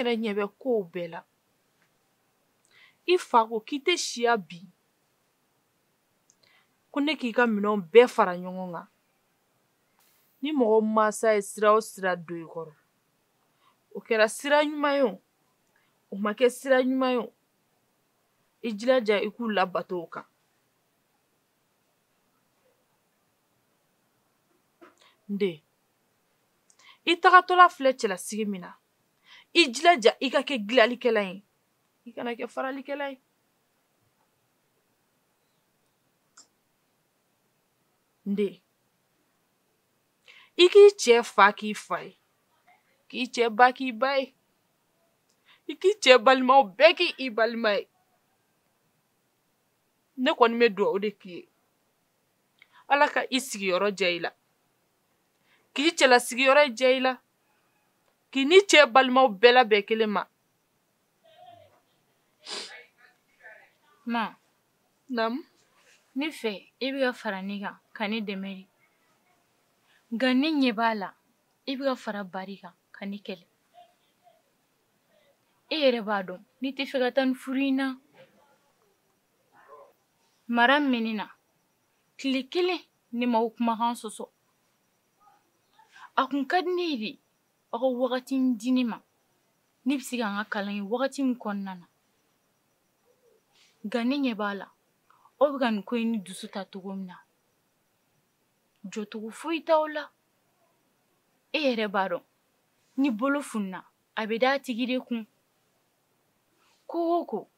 yɛrɛ ɲɛ bɛ kow bɛɛ la. I fa ko k'i tɛ siya bi. Ko ne k'i ka minɛnw bɛɛ fara ɲɔgɔn kan. Ni mɔgɔ mansa ye sira o sira don i kɔrɔ, o kɛra sira ɲuman ye o, o ma kɛ sira ɲuman ye o, i jilaja i k'u labato o kan. N den, i tagatɔla filɛ cɛlasigi min na, i jilaja i ka kɛ dilanlikɛla ye, i kana kɛ faralikɛla ye. N den, i k'i cɛ fa k'i fa ye, k'i cɛ ba k'i ba ye, i k'i cɛ balimaw bɛɛ k'i balima ye. Ne kɔni bɛ dugawu de k'i ye, Ala ka i sigiyɔrɔ diya i la, k'i cɛlasigiyɔrɔ diya i la, k'i ni cɛ balimaw bɛɛ labɛn kelen ma. Ma. Naamu. Ne fɛ i bɛ ka fara ne kan ka ne dɛmɛ de. Nka ne ɲɛ b'a la i bɛ ka fara Bari kan ka ne kɛlɛ. E yɛrɛ b'a dɔn ne tɛ fɛ ka taa nin furu in na. Mara min bɛ ne na, tile kelen ne m'aw kumakan sɔsɔ. A kun ka di ne ye de aw ka wagati di ne ma, ne bɛ se ka n ka kalan kɛ wagati min kɔnɔna na. Nka ne ɲɛ b'a la aw bɛ ka nin ko in ni dusu ta cogo min na, jɔcogo foyi t'aw la. E yɛrɛ b'a dɔn ni bolo fununa a bɛ d'a tigi de kun. Ko o ko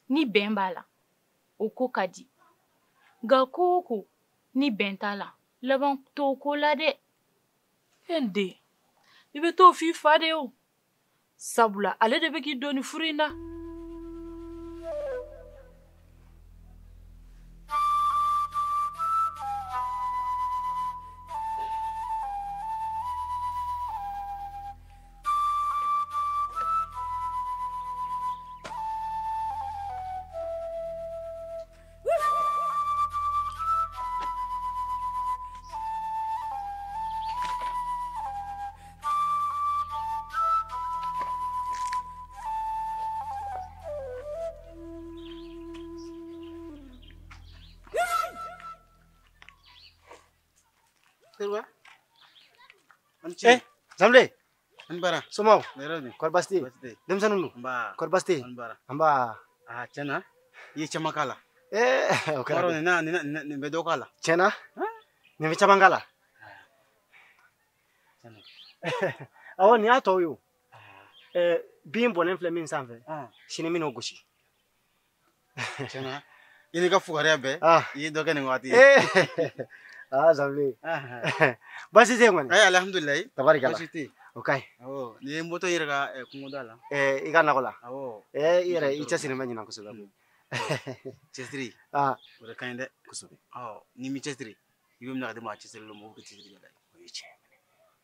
ni bɛn b'a la, o ko ka di. Nka ko o ko ni bɛn t'a la, laban t'o ko la dɛ. E n den, i bɛ t'o f'i fa de ye o. Sabula ale de bɛ k'i don nin furu in na. Eh, Zamle. Anbara. Somaw. Nairobi. Kɔri baasi tɛ yen? Baasi tɛ yen. Denmisɛnninw dun? Nba. Kɔri baasi tɛ yen? Anbara. Nba. Ah, tiɲɛ na, i ye caman k'a la. Eh, o kɛra Tuma dɔ de. nin bɛ dɔ k'a la. Tiɲɛ na? Nin bɛ caman k'a la. Tiɲɛ na. Awɔ, nin y'a tɔw ye o. Bin bɔnnen filɛ min sanfɛ, sini n bɛn'o gosi. Tiɲɛ na, i n'i ka fugariya bɛɛ, i ye dɔ kɛ nin waati ye. Eh. Ah, Zamle. Baasi tɛ yen kɔni? Ayi, alihamudulilayi. Tabarikala. Baasi tɛ yen. O ka ɲi. Awɔ, nin ye moto yɛrɛ ka kungoda la. I ka nakɔ la? Awɔ. I yɛrɛ i cɛsiri bɛ ɲinan kosɛbɛ. Cɛsiri. O de ka ɲi dɛ. Kosɛbɛ. Ɔ, n'i m'i cɛsiri, i bɛ minɛ ka di maa cɛsirilen ma, o bɛ cɛsiri kɛ dɛ. O ye tiɲɛ ye.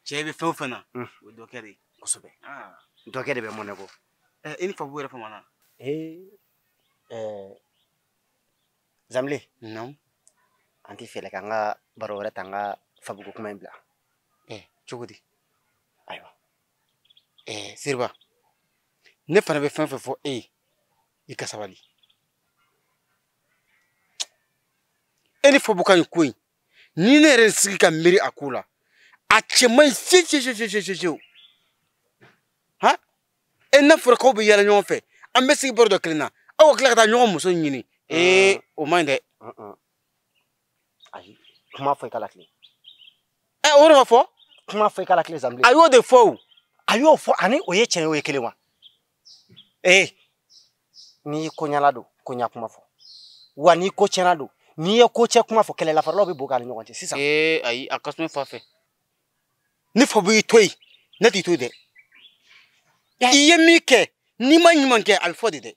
Cɛ bɛ fɛn o fɛn na, o ye dɔ kɛ de ye. Kosɛbɛ. Dɔ kɛ de bɛ mɔnɛ bɔ. I ni Fabu yɛrɛ famana? Zamle. Naamu. An tɛ fɛɛrɛ k'an ka baro wɛrɛ ta an ka Fabuko kuma in bila. Cogo di? Ayiwa. Seriba, ne fana bɛ fɛn fɛn fɔ e ye, i ka sabali. E ni Fabu ka nin ko in, ni ne yɛrɛ sigi ka miiri a ko la, a cɛ man ɲi fiyewu fiyewu fiyewu fiyewu fiyewu. Han? E n'a fɔra k'aw bɛ yaala ɲɔgɔn fɛ, an bɛ sigi baro dɔ kelen na, aw ka tila ka taa ɲɔgɔn muso ɲini. O man ɲi dɛ. Ayi, kuma fɔ i ka lakile. O de ma fɔ? Kuma fɔ i ka lakile, Zamle. A y'o de fɔ o. A y'o fɔ, ani o ye tiɲɛ ye, o ye kelen wa? N'i ko ɲɛna don, ko ɲɛ kuma fɔ. Wa n'i ko tiɲɛna don, n'i ye ko cɛ kuma fɔ, kɛlɛlafaralaw bɛ bɔ k'a ni ɲɔgɔn cɛ sisan. Ayi, a ka suma fa fɛ. Ni Fabu y'i to yen, ne t'i to yen dɛ. I ye min kɛ, n'i ma ɲuman kɛ, a bɛ fɔ de dɛ.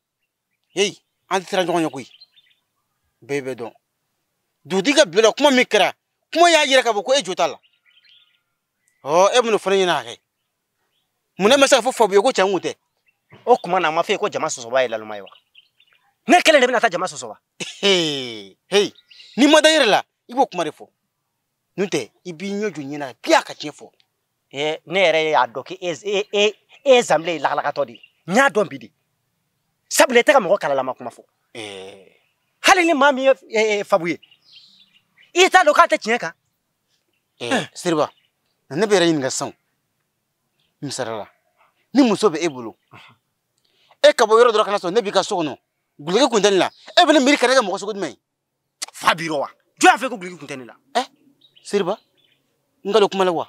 Heyi, an tɛ siran ɲɔgɔn ɲɛ koyi. Bɛɛ bɛ dɔn. Dugutigi ka bulon la, kuma min kɛra, kuma y'a yira k'a fɔ ko e jo t'a la. Ɔ, e bɛn'o fana ɲini a kɛ. Munna ma se k'a fɔ Fabu ye ko cɛ kun tɛ? O kuma na, a ma fɔ e ye ko jama sɔsɔba ye laloma ye wa? Ne kelen de bɛna taa jama sɔsɔ wa? Heyi, n'i ma da i yɛrɛ la, i b'o kuma de fɔ. N'o tɛ, i b'i ɲɛ jɔ ɲɛ na, bi a ka tiɲɛ fɔ. Ne yɛrɛ y'a dɔn k'e e Zanbile ye lakalakatɔ de ye. N y'a dɔn bi de. Sabula i tɛ ka mɔgɔ kalalama kuma fɔ. Hali ni maa min ye Fabu ye, i t'a dɔn k'a tɛ tiɲɛ kan. Seriba, ne bɛ yɛrɛ ɲininka sisan. Misali la, ni muso bɛ e bolo, e ka bɔ yɔrɔ dɔ la ka na sɔrɔ ne b'i ka so kɔnɔ, guloki kun tɛ ne la, e bɛ ne miiri ka ne kɛ mɔgɔ sugu jumɛn ye? Fa b'i rɔ wa? Jɔn y'a fɔ ko guloki kun tɛ ne la? Seriba, n ka don kuma la wa?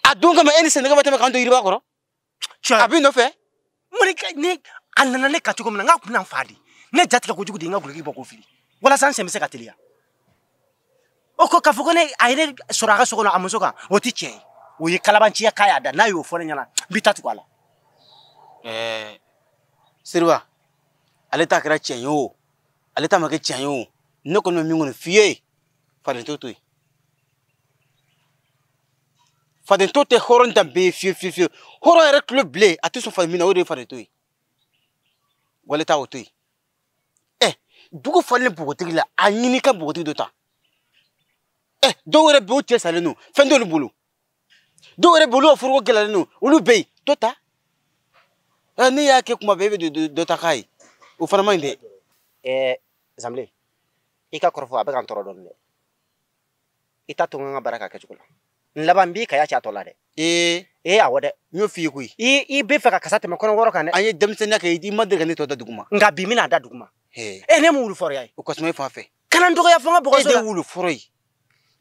A don kama e ni sɛnɛkɛ ma tɛmɛ k'an to yiriba kɔrɔ? A b'i nɔfɛ? Ne a nana ne ka cogo min na, n k'a kun bɛna n fa de. Ne jatigɛ kojugu de ye n ka guloki bɔ k'o fili. Walasa n sen bɛ se ka teliya. O ko k'a fɔ ko ne a ye ne sɔrɔ a ka so kɔnɔ a muso kan, o tɛ tiɲɛ ye. O ye kalabanciya k'a y'a da, n'a y'o fɔ ne ɲɛna, n b'i ta tugu a la. Seriba, ale ta kɛra tiɲɛ ye o, ale ta ma kɛ tiɲɛ ye o, ne kɔni bɛ min kɔni f'i ye, faden to yen. Faden to tɛ hɔrɔn danbe ye fiyewu fiyewu fiyewu. Hɔrɔn yɛrɛ tulo bilen a tɛ sɔn faden min na, o de ye faden to ye. Wale ta o to yen. Dugu falen npogotigi la, a ɲini ka npogotigi dɔ ta. Dɔw yɛrɛ bɛ yen o cɛ salen don, fɛn t'olu bolo. Dɔw yɛrɛ bɛ yen olu ka foroko gɛlɛyalen don, olu bɛ yen, dɔ ta. Ne y'a kɛ kuma bɛɛ e bɛ dɔ ta k'a ye, o fana man ɲi dɛ. Zanbilen, i ka kɔrɔfɔ a bɛ ka n tɔɔrɔ dɔɔnin dɛ. I t'a to n ka baara ka kɛ cogo la. N laban n b'i kaya ci a tɔ la dɛ. Awɔ dɛ. N y'o f'i ye koyi. I bɛ fɛ ka kasa tɛmɛ kɔnɔwɔrɔ kan dɛ. An ye denmisɛnninya kɛ, i ma deli ka ne tɔ da dugu ma. Nka bi n bɛna da dugu ma. Ne mun wulu fɔrɔ ya ye? O ka suma e fan fɛ. Kana n dɔgɔya fo n ka bɔgɔso la. E de wulu fɔrɔ ye.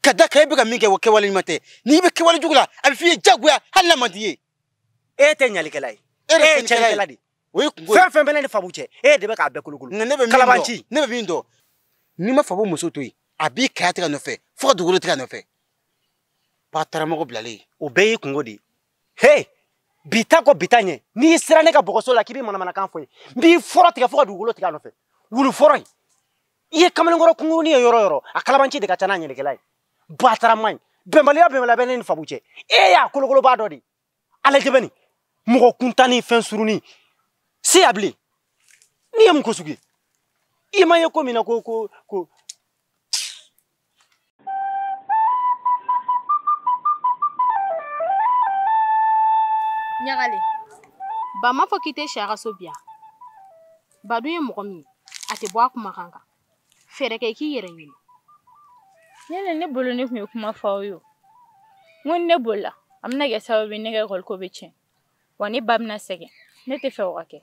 Ka da kan e bɛ ka min kɛ o kɛwale ɲuman tɛ. N'i bɛ kɛwale jugu la, a bɛ f'i ye diyagoya hali n'a man d'i ye. E tɛ ɲalikɛla ye. E ye tiɲɛnikɛla de ye. O ye kungo ye. Fɛn fɛn bɛ ne ni Fabu cɛ, e de bɛ k'a bɛɛ kolokolo. Nka ne bɛ min dɔn, ne bɛ min dɔn, n'i ma Fabu muso to yen, a b'i kaya tigɛ a nɔfɛ fo ka dugukolo tigɛ a nɔfɛ. Bataramɔgɔ bilalen. O bɛɛ y'i kungo de ye. He, bi ta kɔ bi ta ɲɛ, n'i sera ne ka bɔgɔso la k'i bɛ manamanakan fɔ ye, n b'i fɔrɔ tigɛ fo ka dugukolo tigɛ a nɔfɛ. Wulu fɔrɔ in, i ye kamalenkɔrɔ kunkurunin ye yɔrɔ o yɔrɔ, a kalabanci de ka ca n'a ɲɛnikɛla ye. Batarama in, bɛnbaliya bɛnbaliya bɛ ne ni Fabu cɛ. E y'a kolokolobaa dɔ de ye. A lajɛ bani, mɔgɔ kuntan ni fɛn surunin, se ya bilen. N'i ye mun ko sugu ye? I ma ye ko min na ko ko ko. Ɲagalen, ba m'a fɔ k'i tɛ si a ka so bi yan. Ba dun ye mɔgɔ min ye, a tɛ bɔ a kumakan kan. Fɛɛrɛ kɛ i k'i yɛrɛ ɲini. Ne bolo ne tun ye kuma fɔ aw ye o. N ko ni ne bolila, a bɛna kɛ sababu ye ne ka ekɔli ko bɛ tiɲɛ. Wa ne ba bɛna sɛgɛn. Ne tɛ fɛ o ka kɛ.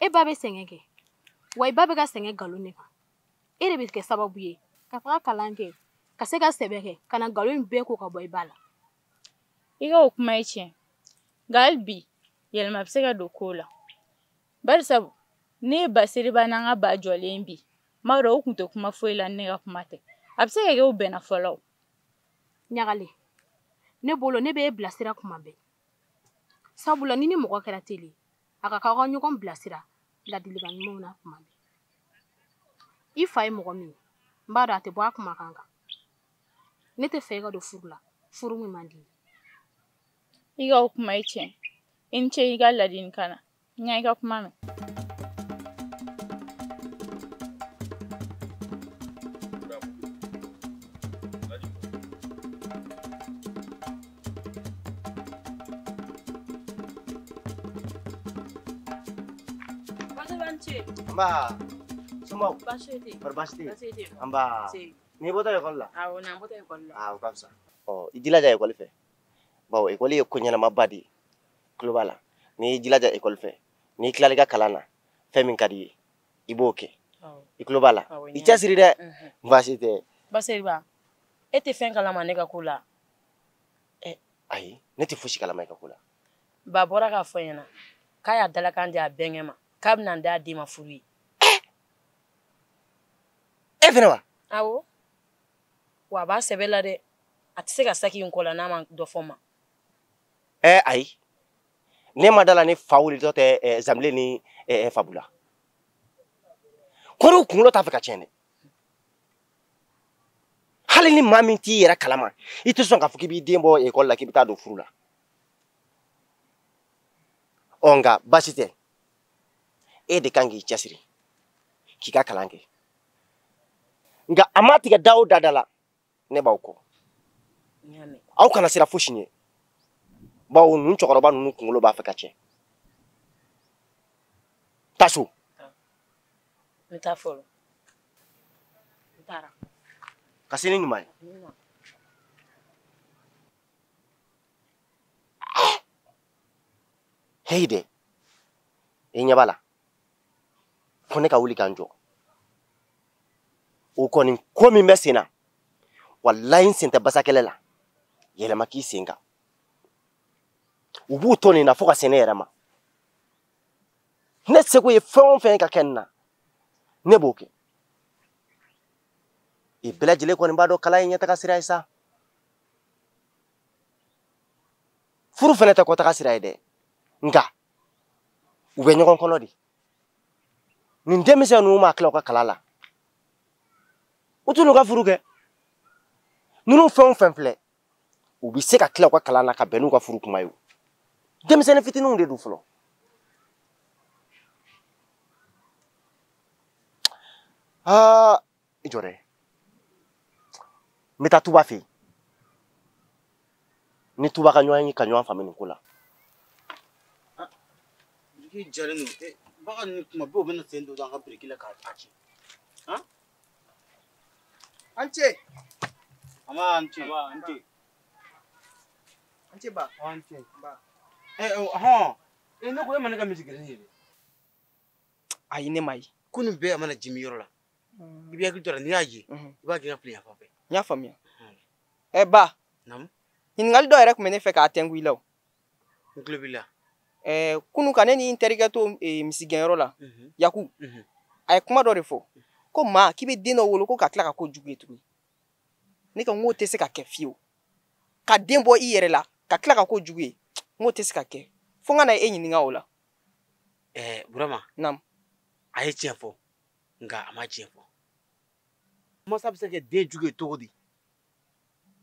E ba bɛ sɛgɛn kɛ. Wa i ba bɛ ka sɛgɛn nkalon de kan. E de bɛ kɛ sababu ye ka taga kalan kɛ, ka se ka sɛbɛ kɛ, ka na nkalon in bɛɛ ko ka bɔ i ba la. I ka o kuma ye tiɲɛ. Nka hali bi, yɛlɛma bɛ se ka don kow la. Barisabu, ne ye ba Seriba n'an ka ba jɔlen bi, n b'a dɔn o tun tɛ kuma foyi la ni ne ka kuma tɛ. A bɛ se ka kɛ o bɛnna fɔlɔ o. Ɲagalen, ne bolo ne bɛ e bilasira kuma bɛɛ. Sabula ni ni mɔgɔ kɛra teli, a ka k'aw ka ɲɔgɔn bilasira ladilikan ɲumanw na kuma bɛɛ. I fa ye mɔgɔ min ye, n b'a dɔn a tɛ bɔ a kumakan kan. Ne tɛ fɛ e ka don furu la, furu min man di ye. I ka o kuma ye tiɲɛ. I ni ce i ka ladilikan na. N y'a i ka kuma mɛn. Nba, somɔgɔw? Baasi tɛ yen. Kɔri baasi tɛ yen? Baasi tɛ yen. Nba. N'i bɔtɔ ekɔli la? Awɔ, n'an bɔtɔ ekɔli la. O ka fisa. I jilaja ekɔli fɛ. Bawo ekɔli ye ko ɲɛnamaba de ye. Tulo b'a la. N'i y'i jilaja ekɔli fɛ, n'i tilal'i ka kalan na, fɛn min ka di i ye, i b'o kɛ. I tulo b'a la. I cɛsiri dɛ. Baasi tɛ. Baseriba, e tɛ fɛn kalama ne ka ko la? Ayi, ne tɛ fosi kalama i ka ko la. Ba bɔra k'a fɔ n ɲɛna k'a y'a dalakan di a bɛnkɛ ma k'a bɛna n d'a den ma furu ye. E fɛnɛ wa? Awɔ. Wa a b'a sɛbɛ la dɛ. A tɛ se ka saki in kɔ la n'a ma dɔ fɔ n ma. Ayi. Ne ma da la ni fa wulitɔ tɛ Zanbilen ni Fabu la. Kɔriw kunkolo t'a fɛ ka tiɲɛ dɛ. Hali ni maa min t'i yɛrɛ kalama, i tɛ sɔn k'a fɔ k'i b'i den bɔ ekɔli la k'i bɛ taa don furu la. Nka baasi tɛ. E de kan k'i cɛsiri k'i ka kalan kɛ. Nka a ma tigɛ da o da la, ne b'aw kɔ. Aw kana siran fosi ɲɛ. Bawo ninnu cɛkɔrɔba ninnu kunkolo b'a fɛ ka tiɲɛ. Taa so. N bɛ taa fɔlɔ. N taara. Ka se ni ɲuman ye. Heyi dɛ, i ɲɛ b'a la. Ko ne ka wuli ka n jɔ. O kɔni ko min bɛ sen na, walayi n sen tɛ basakɛlɛ la. Yɛlɛma k'i sen kan. U b'u to nin na fo ka se ne yɛrɛ ma. Ne seko ye fɛn o fɛn ye ka kɛ nin na, ne b'o kɛ. I bɛɛ lajɛlen kɔni b'a dɔn kalan ye ɲɛtaga sira ye sa. Furu fɛnɛ tɛ kɔtaga sira ye dɛ. Nka u bɛ ɲɔgɔn kɔnɔ de. Nin denmisɛn ninnu ma tila u ka kalan la. U t'u n'u ka furu kɛ. Ninnu fɛn o fɛn filɛ, u bɛ se ka tila u ka kalan na ka bɛn n'u ka furu kuma ye. Denmisɛnnin fitininw de don fɔlɔ. Aa, i jɔ dɛ. N bɛ taa Tuba fɛ yen. Ni Tuba ka ɲɔgɔn ye ka ɲɔgɔn faamu nin ko la. Biriki jalen don. Bagan ninnu kuma bɛɛ u bɛna sen don an ka biriki la k'a ci. An ce. An ce. An ce. An ce ba. An ce. Ba. Hɔn. Ne ko e ma ne ka misi gɛrɛ ye dɛ. Ayi ne ma ye. Ko nin bɛɛ a mana jimi yɔrɔ la. I b'i hakili to a la n'i y'a ye. I b'a kɛ ka fili yan fan fɛ. N y'a faamuya. Ba. Naamu. Ɲininkali dɔ yɛrɛ tun bɛ ne fɛ k'a tɛnku i la o. N tulo b'i la. Kunu ka ne ni n terikɛ to misigɛnyɔrɔ la. Yaku. A ye kuma dɔ de fɔ. Ko maa k'i bɛ den dɔ wolo ko ka tila ka ko jugu ye tuguni. Ne ko n k'o tɛ se ka kɛ fiyewu. Ka den bɔ i yɛrɛ la ka tila ka ko jugu ye. N k'o tɛ se ka kɛ. Fo n ka na e ɲininka o la. Burama. Naamu. A ye tiɲɛ fɔ nka a ma tiɲɛ fɔ. Masa bɛ se ka kɛ den jugu ye cogo di?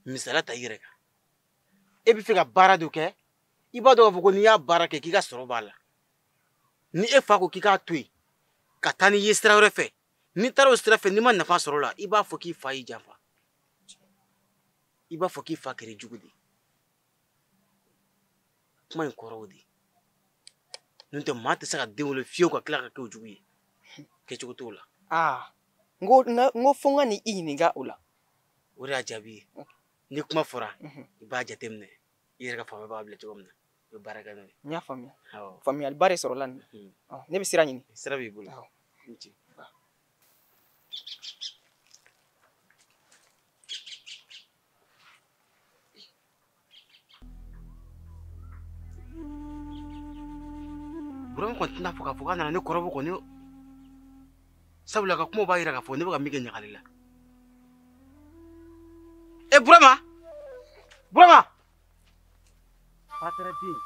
Misaliya ta i yɛrɛ kan. E bɛ fɛ ka baara dɔ kɛ, i b'a dɔn k'a fɔ ko n'i y'a baara kɛ k'i ka sɔrɔ b'a la. Ni e fa ko k'i k'a to yen ka taa n'i ye sira wɛrɛ fɛ, n'i taara o sira fɛ n'i ma nafa sɔrɔ o la, i b'a fɔ k'i fa y'i janfa. I b'a fɔ k'i fa kɛra jugu de ye. Kuma in kɔrɔ o de ye. N'o tɛ maa tɛ se ka den wolo fiyewu ka tila ka kɛ o jugu ye. Kɛcogo t'o la. Aa, n ko fo n ka n'i ɲininka o la. O de y'a jaabi ye. Ni kuma fɔra, i b'a jateminɛ. I yɛrɛ ka faamuya b'a bila cogo min na, i bɛ baara kɛ n'o ye. N y'a faamuya. Faamuyaliba de sɔrɔla nin na. Ne bɛ sira ɲini. Sira b'i bolo. Awɔ. I ni ce. Burama kɔni tɛna fɔ k'a fɔ k'a nana ne kɔrɔbɔ kɔni. Sabula ka kumaw b'a jira k'a fɔ ne bɛ ka min kɛ ɲagali la. Burama! Burama! Patara den.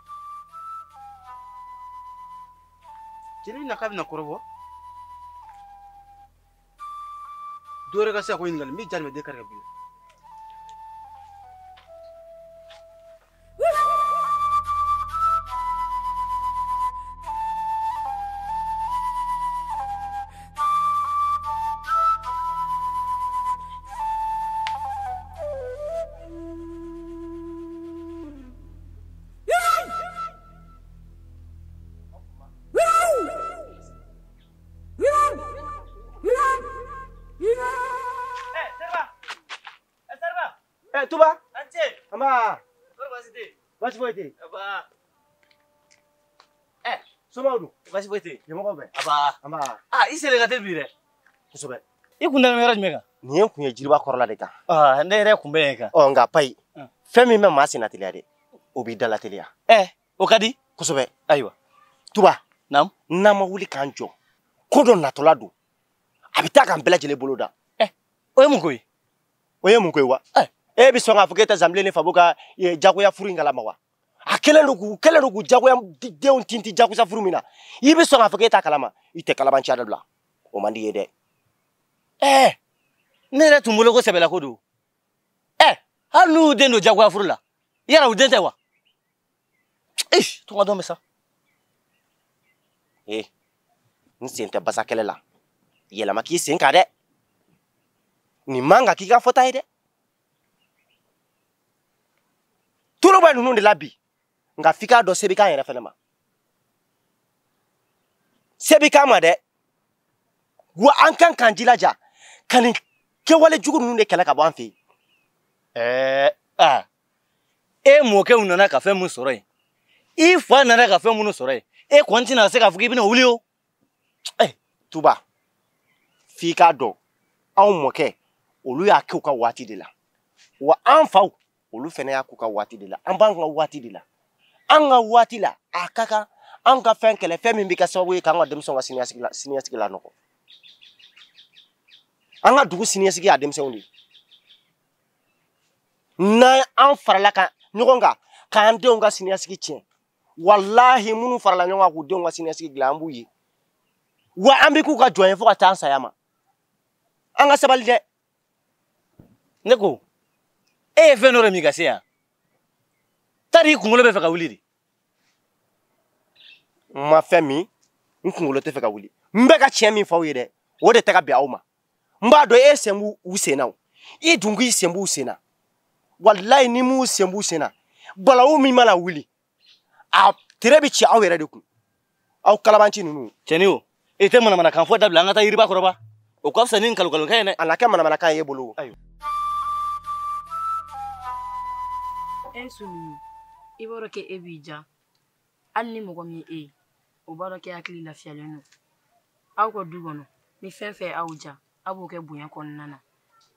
Cɛnin bɛna k'a bɛna kɔrɔbɔ. Dɔ wɛrɛ ka se ka ko ɲininkali n b'i jaabi den kari ka b'i la. Tuba. Amba. Basi foyi tɛ yen. Somaw dun? Basi foyi tɛ yen. Ɲɛmɔgɔw bɛ? Aba. Amba. Aa, i selen ka teli bi dɛ. Kosɛbɛ. I kun dalen bɛ yɔrɔ jumɛn kan? Nin ye n kun ye jiriba kɔrɔla de kan. Aa, ne yɛrɛ kun bɛ yen kan. Ɔ nka payi, fɛn min bɛ maa senna teliya dɛ, o b'i dala teliya. O ka di? Kosɛbɛ. Ayiwa. Tuba. Naamu. N'an ma wuli k'an jɔ, ko dɔ natɔla don, a bɛ taa k'an bɛɛ lajɛlen bolo da. O ye mun ko ye? O ye mun ko ye wa? E bɛ sɔn k'a fɔ k'e tɛ Zanbilen ni Fabo ka jagoya furu in kalama wa? A kɛlen don k'u jagoya denw tintin jagosa furu min na. I bɛ sɔn k'a fɔ k'e t'a kalama, i tɛ kalabanciya dabila. O man di i ye dɛ. Ne yɛrɛ tun bolo ko sɛbɛla ko don. Hali n'u y'u den don jagoya furu la, yala u den tɛ wa? Tɔgɔ dɔn bɛ sa. N sen tɛ basa kɛlɛ la. Yɛlɛma k'i sen kan dɛ. Nin man kan k'i ka fɔta ye dɛ. Tolo bɛ ninnu de la bi, nka f'i k'a dɔn se bɛ k'an yɛrɛ fɛnɛ ma. Se bɛ k'a ma dɛ. Wa an kan k'an jilaja ka nin kɛwale jugu ninnu de kɛlɛ ka bɔ an fɛ yen. Ɛɛ e mɔkɛw nana ka fɛn mun sɔrɔ yen, i fa nana ka fɛn minnu sɔrɔ yen, e kɔni tɛna se k'a fɔ k'i bɛna wuli o. Tuba, f'i k'a dɔn anw mɔkɛ olu y'a kɛ u ka waati de la, wa an faw olu fɛnɛ y'a k'u ka waati de la. An b'an ka waati de la, an ka waati la a ka kan an ka fɛn kɛlɛ, fɛn min bɛ kɛ sababu ye k'an ka denmisɛnw ka siniɲɛsigi lanɔgɔ. An ka dugu siniɲɛsigi y'a denmisɛnw de ye. N'an an farala kan ɲɔgɔn kan k'an denw ka siniɲɛsigi tiɲɛ, walahi minnu farala ɲɔgɔn kan k'u denw ka siniɲɛsigi dilan, an b'u ye. Wa an bɛ k'u ka jɔn ye fo ka taa an saya ma. An ka sabali dɛ. Ne ko e ye fɛn dɔ de min ka se yan, tari i kunkolo bɛ fɛ ka wuli de. N ma fɛn min, n kunkolo tɛ fɛ ka wuli. N bɛ ka tiɲɛ min fɔ aw ye dɛ, o de tɛ ka bɛn aw ma. N b'a dɔn e sen b'u sen na o, i dun k'i sen b'u sen na. Walayi ni m'u sen b'u sen na, balawu min mana wuli, a tere bɛ ci aw yɛrɛ de kun. Aw kalabanci ninnu. Cɛni o, e tɛ manamanakan fɔ dabila, an ka taa yiriba kɔrɔba. O ka fisa ni nkalonkalonkan ye dɛ. A na kɛ manamanakan ye e bolo. E Sunu, i b'a dɔn k'e b'i ja. Hali ni mɔgɔ min ye e ye, o b'a dɔn k'e hakili lafiyalen don. Aw ka du kɔnɔ, ni fɛn fɛn y'aw ja, aw b'o kɛ bonya kɔnɔna na.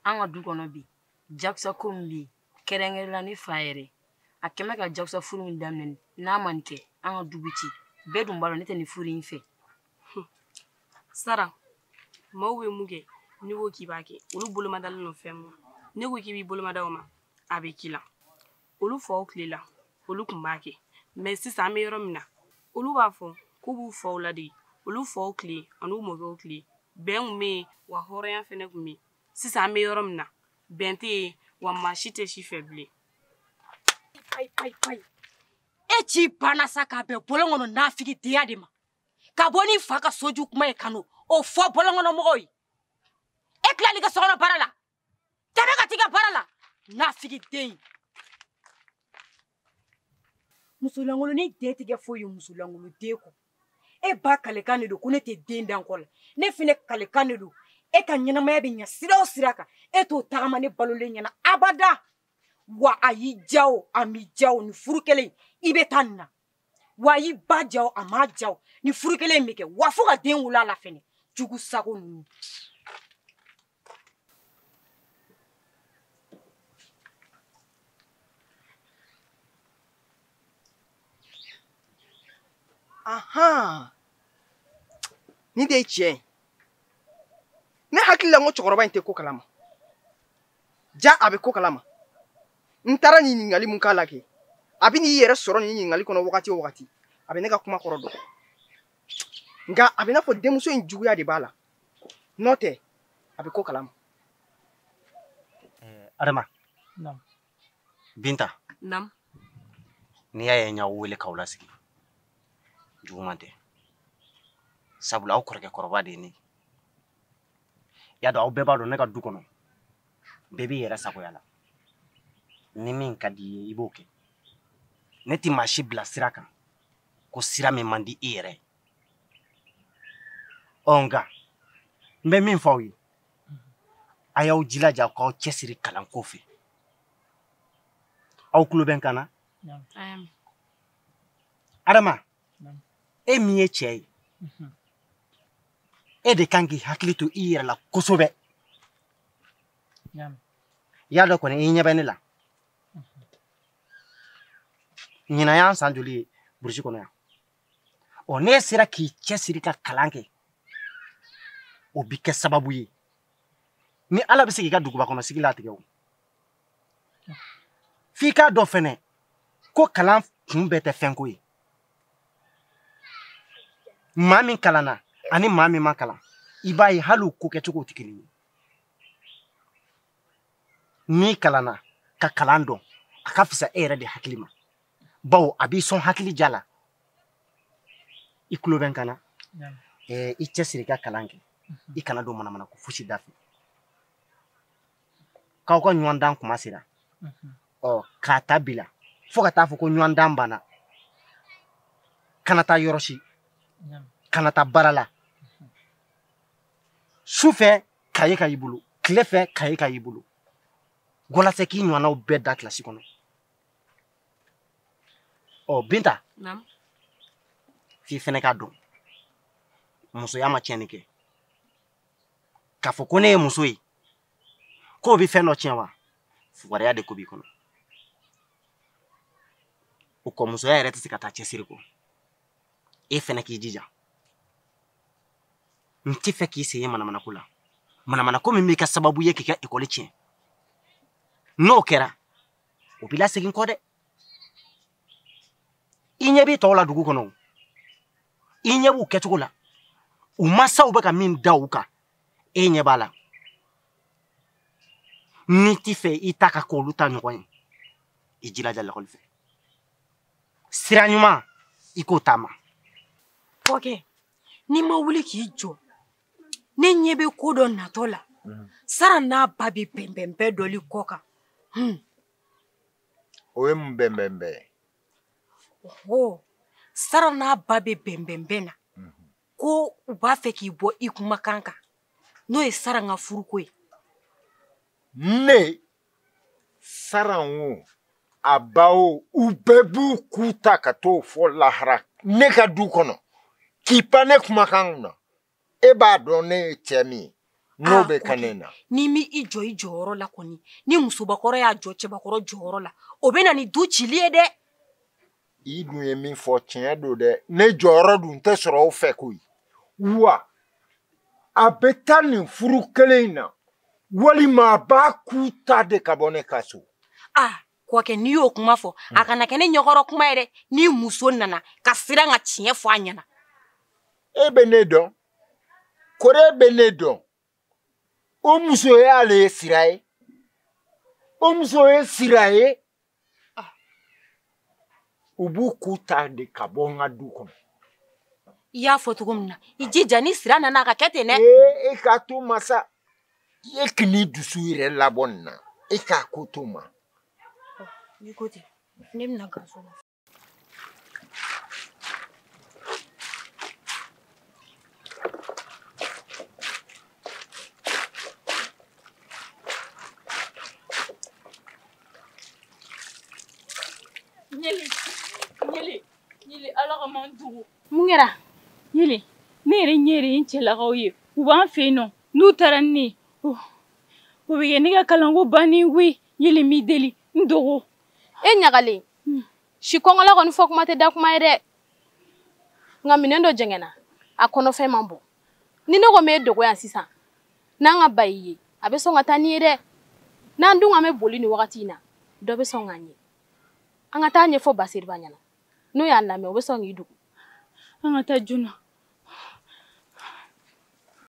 An ka du kɔnɔ bi, jakusa ko min bɛ yen, kɛrɛnkɛrɛnnenya la ne fa yɛrɛ, a kɛn bɛ ka jakusa furu min daminɛ, n'a ma nin kɛ, an ka du bɛ ci. Bɛɛ dun b'a dɔn ne tɛ nin furu in fɛ. Sara, maaw bɛ mun kɛ n'i ko k'i b'a kɛ, olu bolomadalen don fɛn mun. N'i ko k'i b'i bolomada o ma, a bɛ k'i la. Olu faw tile la, olu tun b'a kɛ. Mais sisan an bɛ yɔrɔ min na, olu b'a fɔ k'u b'u faw ladege. Olu faw tile an'u mɔkɛw tile, bɛn tun bɛ yen, wa hɔrɔnya fɛnɛ tun bɛ yen. Sisan an bɛ yɔrɔ min na, bɛn tɛ yen, wa maa si tɛ si fɛ bilen. Payi payi payi. E ci banna sa k'a bɛn bɔlɔn kɔnɔ nafigidenya de ma. Ka bɔ ni fa ka soju kuma ye kanu, o fɔ bɔlɔn kɔnɔ mɔgɔw ye. E tilal'i ka sokɔnɔ baara la, tɛmɛ ka t'i ka baara la, nafigiden. Musolankolon den tɛ kɛ foyi ye musolankolon den kɔ. E ba kalekan de don ko ne tɛ den dan kɔ la. Ne fɛnɛ kalekan de don e ka ɲɛnamaya bɛ ɲɛ sira o sira kan, e t'o tagama ne balolen ɲɛna abada. Wa a y'i ja o, a m'i ja o, ni furu kelen i bɛ taa nin na. Wa a y'i ba ja o, a m'a ja o, ni furu kelen in bɛ kɛ. Wa fo ka den wolo a la fɛnɛ, jugu sago ninnu. Ahan, nin de ye tiɲɛ ye. Ne hakili la n ko cɛkɔrɔba in tɛ ko kalama. Ja a bɛ ko kalama. N taara nin ɲininkali mun k'a la kɛ, a bɛ n'i yɛrɛ sɔrɔ nin ɲininkali kɔnɔ wagati o wagati, a bɛ ne ka kuma kɔrɔ dɔn. Nka a bɛ n'a fɔ denmuso in juguya de b'a la. N'o tɛ, a bɛ ko kalama. Adama. Naamu. Binta. Naamu. N'i y'a ye n y'aw wele k'aw lasigi, juguman tɛ. Sabula aw kɔrɔkɛ kɔrɔba de ye ne ye. I y'a dɔn aw bɛɛ b'a dɔn ne ka du kɔnɔ, bɛɛ b'i yɛrɛ sagoya la. Ni min ka di i ye, i b'o kɛ. Ne tɛ maa si bila sira kan ko sira min man di i yɛrɛ ye. Ɔ nka n bɛ min fɔ aw ye, a y'aw jilaja k'aw cɛsiri kalanko fɛ. Aw tulo bɛ n kan na? Adama, e min ye cɛ ye, e de kan k'i hakili to i yɛrɛ la kosɛbɛ. I y'a dɔn kɔni i ɲɛ bɛ ne la. Ɲinan y'an san joli ye burusi kɔnɔ yan? Ɔ n'e sera k'i cɛsiri ka kalan kɛ, o bi kɛ sababu ye ni Ala bɛ se k'i ka duguba kɔnɔ sigi latigɛ o. F'i k'a dɔn fɛnɛ ko kalan kun bɛɛ tɛ fɛnko ye. Maa min kalanna ani maa min ma kalan, i b'a ye hali u ko kɛcogow tɛ kelen ye. N'i kalanna ka kalan dɔn, a ka fisa e yɛrɛ de hakili ma, bawo a b'i sɔn hakili ja la. I tulo bɛ n kan na? I cɛsiri i ka kalan kɛ, i kana don manamana ko fosi da fɛ. K'aw ka ɲɔgɔn dan kuma sera, ɔ k'a ta bi la fo ka taa fɔ ko ɲɔgɔn dan banna, kana taa yɔrɔ si. Kana taa baara la. Su fɛ kaye ka y'i bolo, tile fɛ kaye ka y'i bolo. Walasa k'i ɲɔgɔnnaw bɛɛ da kilasi kɔnɔ. Ɔ Binta. Naamu. F'i fɛnɛ k'a dɔn. Musoya ma tiɲɛni kɛ. K'a fɔ ko ne ye muso ye, k'o bɛ fɛn dɔ tiɲɛ wa? Fugariya de ko b'i kɔnɔ. O kɔ musoya yɛrɛ tɛ se ka taa cɛsiri kɔ. E fɛnɛ k'i jija. N tɛ fɛ k'i sen ye manamanako la. Manamanako min b'i ka sababu ye k'i ka ekɔli tiɲɛ. N'o kɛra, o b'i lasegin kɔ dɛ. I ɲɛ b'i tɔw la dugu kɔnɔ o. I ɲɛ b'u kɛcogo la. U mansaw bɛ ka min da u kan, e ɲɛ b'a la. N'i t'i fɛ i ta ka k'olu ta ɲɔgɔn ye, i jilaja lakɔli fɛ. Sira ɲuman, i k'o taama. Kɔkɛ, n'i ma wuli k'i jɔ, ne ɲɛ bɛ ko dɔ natɔ la. Sara n'a ba bɛ bɛnbɛnbɛn dɔli kɔ kan. O ye mun bɛnbɛnbɛn ye? Ɔhɔ, Sara n'a ba bɛ bɛnbɛnbɛn na. Ko u b'a fɛ k'i bɔ i kumakan kan. N'o ye Sara n ka furuko ye. Ne, Sara o, a ba o, u bɛɛ b'u ku ta ka t'o fɔ lahara ne ka du kɔnɔ. K'i pan ne kumakan kunna. E b'a dɔn ne ye cɛ min ye. N'o bɛ ka ne na. N'i m'i i jɔ i jɔyɔrɔ la kɔni, ni musobakɔrɔ y'a jɔ cɛbakɔrɔ jɔyɔrɔ la, o bɛ na ni du cili ye dɛ. I dun ye min fɔ tiɲɛ don dɛ. Ne jɔyɔrɔ dun tɛ sɔrɔ o fɛ koyi. Wa a bɛ taa nin furu kelen in na, walima a b'a ku ta de ka bɔ ne ka so. Ah, kɔkɛ n'i y'o kuma fɔ, a kana kɛ ne ɲɛkɔrɔ kuma ye dɛ. Ni muso nana ka siran ka tiɲɛ fɔ a ɲɛna. E bɛ ne dɔn, kɔrɔ bɛ ne dɔn. O muso y'ale ye sira ye. O muso ye sira ye. U b'u ku ta de ka bɔ n ka du kɔnɔ. I y'a fɔ cogo min na, i jija ni sira nana a ka kɛ ten dɛ. Ee, e k'a to masa. E k'i dusu yɛrɛ labɔ nin na. E k'a ko to ma. N'i ko ten, ne bɛna gaso la. Ɲeli, Ɲeli, Ɲeli, Ala ka man dugu. Mun kɛra? Ɲeli, ne yɛrɛ ɲɛ yɛrɛ ye n cɛlakaw ye. U b'an fɛ yen nɔ. N'u taara ni ne ye, o bɛ kɛ ne ka kalanko bannen koyi. Ɲeli n b'i deli, n dogo. E ɲagalen, si kɔngɔla kɔni fɔ kuma tɛ da kuma ye dɛ. Nka minɛn dɔ jɛngɛnna, a kɔnɔfɛn man bon. Ni ne ko m'e dogo yan sisan, n'an ka ba y'i ye, a bɛ sɔn ka taa n'i ye dɛ. N'an dun k'an bɛ boli nin wagati in na, dɔ bɛ sɔn k'an ye. An ka taa ɲɛfɔ Basiriba ɲɛna. N'o y'a lamɛn, o bɛ sɔn k'i dogo. An ka taa joona.